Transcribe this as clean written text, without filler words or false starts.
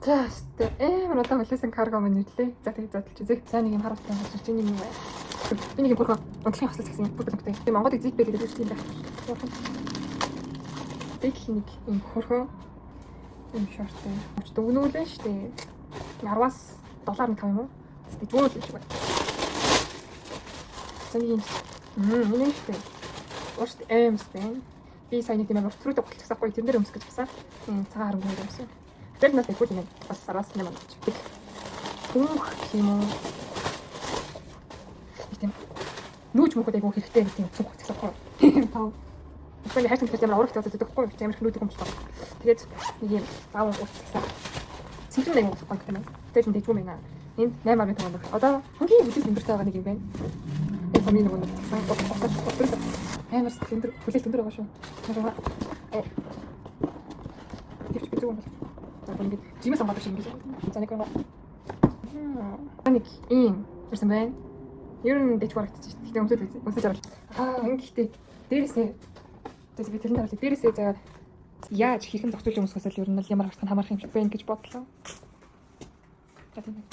За, өстой амар удаан хүлээсэн карго маань ирлээ. За, тэгээд задлж үзье. За, нэг юм харуултай болж чинь юм байна. Би нэг юм хөрхөн унтлахын хослол гэсэн бүр бэлэнтэй. Би Монголыг zip гэдэг юм байна. Тэгэл нэг юм хөрхөн юм шорт. Дүгнүүлэн штэ. 10-аас 7.5 юм уу? Тэгвэл зүгээр юм шиг байна. За, нэг юм. Энэ штэ. Урт аимстэй. Би сая нэг тийм амар урт зүрхтэй голчихсан байхгүй, тэрэн дээр өмсөх гэж авсан. Цагаан харангүй өмсөн. Тэр нь тэгвэл юм. Бас сараас 8 болж. Түүх гэх юм уу? Нэг тийм нүүж мөхөд айгу хэрэгтэй нэг тийм цүнх гэсэн байхгүй. Тав. Эсвэл хайрцаг гэхэл ямар урагт бодод байхгүй юу? Амар их нүүдэг юм болохоор. Тэгээд нэг юм заавал уртсагсаа. Цэнхэр нэг юм гоё юм. Тэр нь дэжгүй юм байна. Энд 8.5 оног. Одоо хамгийн бүлээл өндөртэй байгаа нэг юм байна. Энэ томын нөгөө нэг цагсан утас амар өндөр хүлээлт өндөр байгаа шүү. Гэвч би зөв юм бол. За, ингээд жимээс сонгоод шиг ингэж. За, нэг юм. Нэг ийм ирсэн байна. Ер нь дэжгүй харагдчих шүү. Гэхдээ өмсөд үзье. Өмсөж авал. Аа, ингэхдээ дээрээсээ за, би тэрэн дараалал дээрээсээ за яаж хэрхэн зохицуулж өмсөхөөс л ер нь л ямар харагдах нь хамаарах юм шиг байна гэж бодлоо. За, тийм.